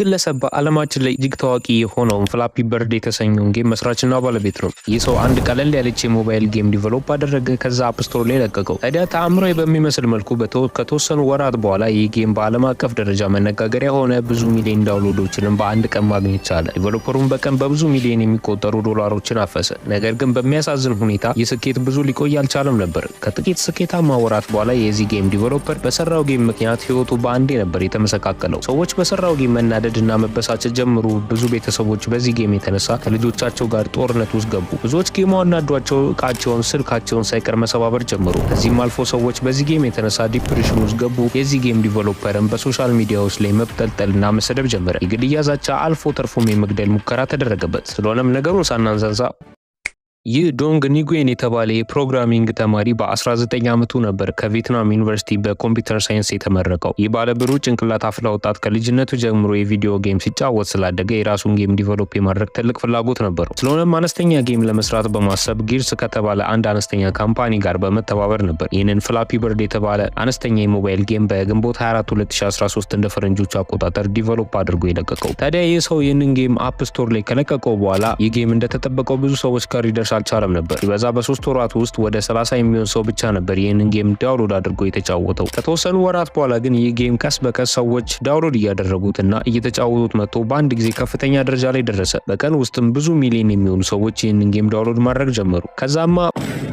ግለሰብ በዓለማችን ላይ እጅግ ታዋቂ የሆነውን Flappy Bird የተሰኘውን game መስራችና ባለቤት ነው። ይህ ሰው አንድ ቀለል ያለች የሞባይል game develop አደረገ፣ ከዛ App Store ላይ ለቀቀው። ታዲያ ተአምራዊ በሚመስል መልኩ ከተወሰኑ ወራት በኋላ ይህ game በዓለም አቀፍ ደረጃ መነጋገሪያ ሆነ። ብዙ ሚሊዮን download ኦችንም በአንድ ቀን ማግኘት ቻለ። Developer ኡም በቀን በብዙ ሚሊዮን የሚቆጠሩ ዶላሮችን አፈሰ። ነገር ግን በሚያሳዝን ሁኔታ ይህ ስኬት ብዙ ሊቆይ አልቻለም ነበር። ከጥቂት ስኬታማ ወራት በኋላ የዚህ game developer በሰራው game ምክንያት ህይወቱ በአንዴ ነበር የተመሰቃቀለው። ሰዎች በሰራው game መናደድና መበሳጨት ጀመሩ። ብዙ ቤተሰቦች በዚህ game የተነሳ ከልጆቻቸው ጋር ጦርነት ውስጥ ገቡ። ብዙዎች game ኡ አናዷቸው እቃቸውን፣ ስልካቸውን ሳይቀር መሰባበር ጀመሩ። ከዚህም አልፎ ሰዎች በዚህ game የተነሳ depression ውስጥ ገቡ። የዚህ game developer ም በ social media ዎች ላይ መብጠልጠልና መሰደብ ጀመረ። የግድያ ዛቻ አልፎ ተርፎም የመግደል ሙከራ ተደረገበት። ስለሆነም ነገሩን ሳናንዛዛ፣ ይህ ዶንግ ኒጉዌን የተባለ የ programming ተማሪ በ19 ዓመቱ ነበር ከቪየትናም ዩኒቨርሲቲ በ computer science የተመረቀው። ይህ ባለብሩህ ጭንቅላት አፍላ ወጣት ከልጅነቱ ጀምሮ የ video game ሲጫወት ስላደገ የራሱን game develop የማድረግ ትልቅ ፍላጎት ነበረው። ስለሆነም አነስተኛ game ለመስራት በማሰብ Gears ከተባለ አንድ አነስተኛ company ጋር በመተባበር ነበር ይህንን Flappy Bird የተባለ አነስተኛ የሞባይል game በግንቦት 24 2013 እንደ ፈረንጆቹ አቆጣጠር develop አድርጎ የለቀቀው። ታዲያ ይህ ሰው ይህንን game App Store ላይ ከለቀቀው በኋላ ይህ game እንደተጠበቀው ብዙ ሰዎች ጋር ሊደርስ አልቻለም ነበር። ሲበዛ በ3 ወራት ውስጥ ወደ 30 የሚሆን ሰው ብቻ ነበር ይህንን game download አድርጎ የተጫወተው። ከተወሰኑ ወራት በኋላ ግን ይህ game ቀስ በቀስ ሰዎች download እያደረጉትና እየተጫወቱት መጥቶ በአንድ ጊዜ ከፍተኛ ደረጃ ላይ ደረሰ። በቀን ውስጥም ብዙ ሚሊዮን የሚሆኑ ሰዎች ይህንን game download ማድረግ ጀመሩ። ከዛማ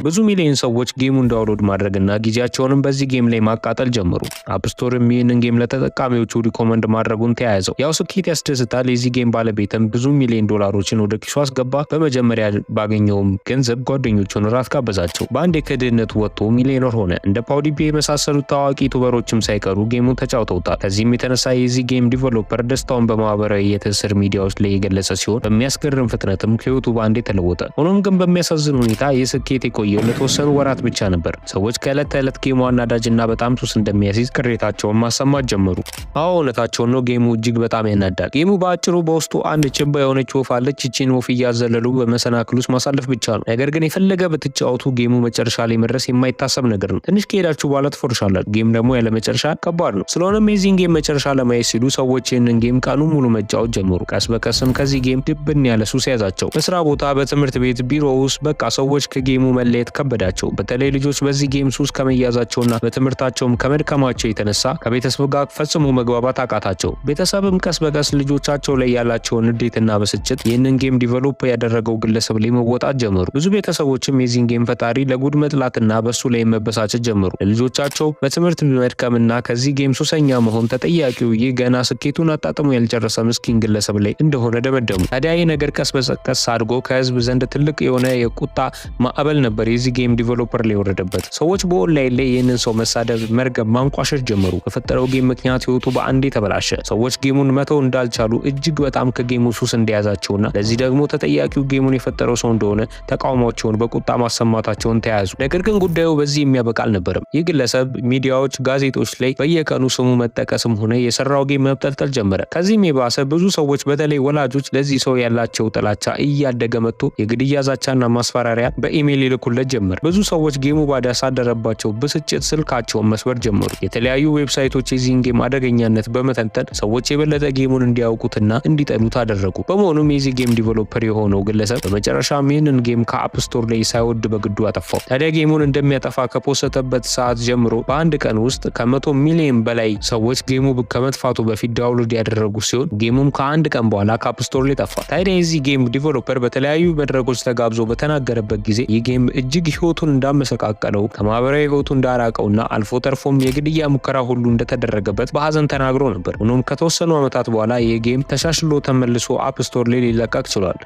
ብዙ ሚሊዮን ሰዎች game ኡን download ማድረግና ጊዜያቸውንም በዚህ game ላይ ማቃጠል ጀመሩ። App Store ም ይህንን game ለተጠቃሚዎቹ recommend ማድረጉን ተያያዘው። ያው ስኬት ያስደስታል። የዚህ game ባለቤትም ብዙ ሚሊዮን ዶላሮችን ወደ ኪሱ አስገባ። በመጀመሪያ ባገኘውም ገንዘብ ጓደኞቹን ራት ጋበዛቸው። በአንዴ ከድህነቱ ወጥቶ ሚሊዮነር ሆነ። እንደ PewDiePie የመሳሰሉት ታዋቂ YouTuber ኦችም ሳይቀሩ game ኡን ተጫውተውታል። ከዚህም የተነሳ የዚህ game developer ደስታውን በማህበራዊ የትስስር ሚዲያዎች ላይ የገለጸ ሲሆን በሚያስገርም ፍጥነትም ህይወቱ በአንዴ ተለወጠ። ሆኖም ግን በሚያሳዝን ሁኔታ ይህ ስኬት የቆየው ለተወሰኑ ወራት ብቻ ነበር። ሰዎች ከዕለት ተዕለት game ኡ አናዳጅና በጣም ሱስ እንደሚያስይዝ ቅሬታቸውን ማሰማት ጀመሩ። አዎ፣ እውነታቸውን ነው። Game ኡ እጅግ በጣም ያናዳል። Game ኡ በአጭሩ በውስጡ አንድ ጭባ የሆነች ወፍ አለች። ይቺን ወፍ እያዘለሉ በመሰናክል ውስጥ ማሳለፍ ብቻ ነው። ነገር ግን የፈለገ ብትጫወቱ game ኡ መጨረሻ ላይ መድረስ የማይታሰብ ነገር ነው። ትንሽ ከሄዳችሁ በኋላ ትፎርሻላችሁ። Game ደግሞ ያለ መጨረሻ ከባድ ነው። ስለሆነም የዚህን game መጨረሻ ለማየት ሲሉ ሰዎች ይህንን game ቀኑ ሙሉ መጫወት ጀመሩ። ቀስ በቀስም ከዚህ game ድብን ያለ ሱስ ያዛቸው። በስራ ቦታ፣ በትምህርት ቤት፣ ቢሮ ውስጥ በቃ ሰዎች ከ game ኡ መለየት ከበዳቸው። በተለይ ልጆች በዚህ game ሱስ ከመያዛቸውና በትምህርታቸውም ከመድከማቸው የተነሳ ከቤተሰብ ጋር ፈጽሞ መግባባት አቃታቸው። ቤተሰብም ቀስ በቀስ ልጆቻቸው ላይ ያላቸውን ንዴትና ብስጭት ይህንን game develop ያደረገው ግለሰብ ላይ መወጣት ጀመሩ። ብዙ ቤተሰቦችም የዚህን game ፈጣሪ ለጉድ መጥላትና በሱ ላይ መበሳጨት ጀመሩ። ለልጆቻቸው በትምህርት መድከምና ከዚህ game ሱሰኛ መሆን ተጠያቂው ይህ ገና ስኬቱን አጣጥሞ ያልጨረሰ ምስኪን ግለሰብ ላይ እንደሆነ ደመደሙ። ታዲያ ይህ ነገር ቀስ በቀስ አድጎ ከህዝብ ዘንድ ትልቅ የሆነ የቁጣ ማዕበል ነበር የዚህ game developer ላይ የወረደበት። ሰዎች በኦንላይን ላይ ይህንን ሰው መሳደብ፣ መርገም፣ ማንቋሸሽ ጀመሩ። በፈጠረው game ምክንያት ህይወቱ በአንዴ ተበላሸ። ሰዎች game ኡን መተው እንዳልቻሉ፣ እጅግ በጣም ከ game ኡ ሱስ እንደያዛቸውና ለዚህ ደግሞ ተጠያቂው game ኡን የፈጠረው ሰው እንደሆነ ተቃውሟቸውን በቁጣ ማሰማታቸውን ተያያዙ። ነገር ግን ጉዳዩ በዚህ የሚያበቃ አልነበረም። ይህ ግለሰብ ሚዲያዎች፣ ጋዜጦች ላይ በየቀኑ ስሙ መጠቀስም ሆነ የሰራው game መብጠልጠል ጀመረ። ከዚህም የባሰ ብዙ ሰዎች በተለይ ወላጆች ለዚህ ሰው ያላቸው ጥላቻ እያደገ መጥቶ የግድያ ዛቻና ማስፈራሪያ በኢሜይል ይልኩለት ጀመር። ብዙ ሰዎች game ኡ ባሳደረባቸው ብስጭት ስልካቸውን መስበር ጀመሩ። የተለያዩ website ኦች የዚህን game አደገኛነት በመተንተን ሰዎች የበለጠ game ኡን እንዲያውቁትና እንዲጠሉት አደረጉ። በመሆኑም የዚህ game developer የሆነው ግለሰብ በመጨረሻም ይህንን game ከ App Store ላይ ሳይወድ በግዱ አጠፋው። ታዲያ game ኡን እንደሚያጠፋ ከ post ተበት ሰዓት ጀምሮ በአንድ ቀን ውስጥ ከ100 ሚሊዮን በላይ ሰዎች game ኡ ከመጥፋቱ በፊት download ያደረጉ ሲሆን game ኡም ከአንድ ቀን በኋላ ከ App Store ላይ ጠፋ። ታዲያ የዚህ game developer በተለያዩ መድረኮች ተጋብዞ በተናገረበት ጊዜ ይህ game እጅግ ህይወቱን እንዳመሰቃቀለው፣ ከማህበራዊ ህይወቱ እንዳራቀውና አልፎ ተርፎም የግድያ ሙከራ ሁሉ እንደተደረገበት በሀዘን ተናግሮ ነበር። ሆኖም ከተወሰኑ ዓመታት በኋላ ይህ game ተሻሽሎ ተመልሶ App Store ላይ ሊለቀቅ ችሏል።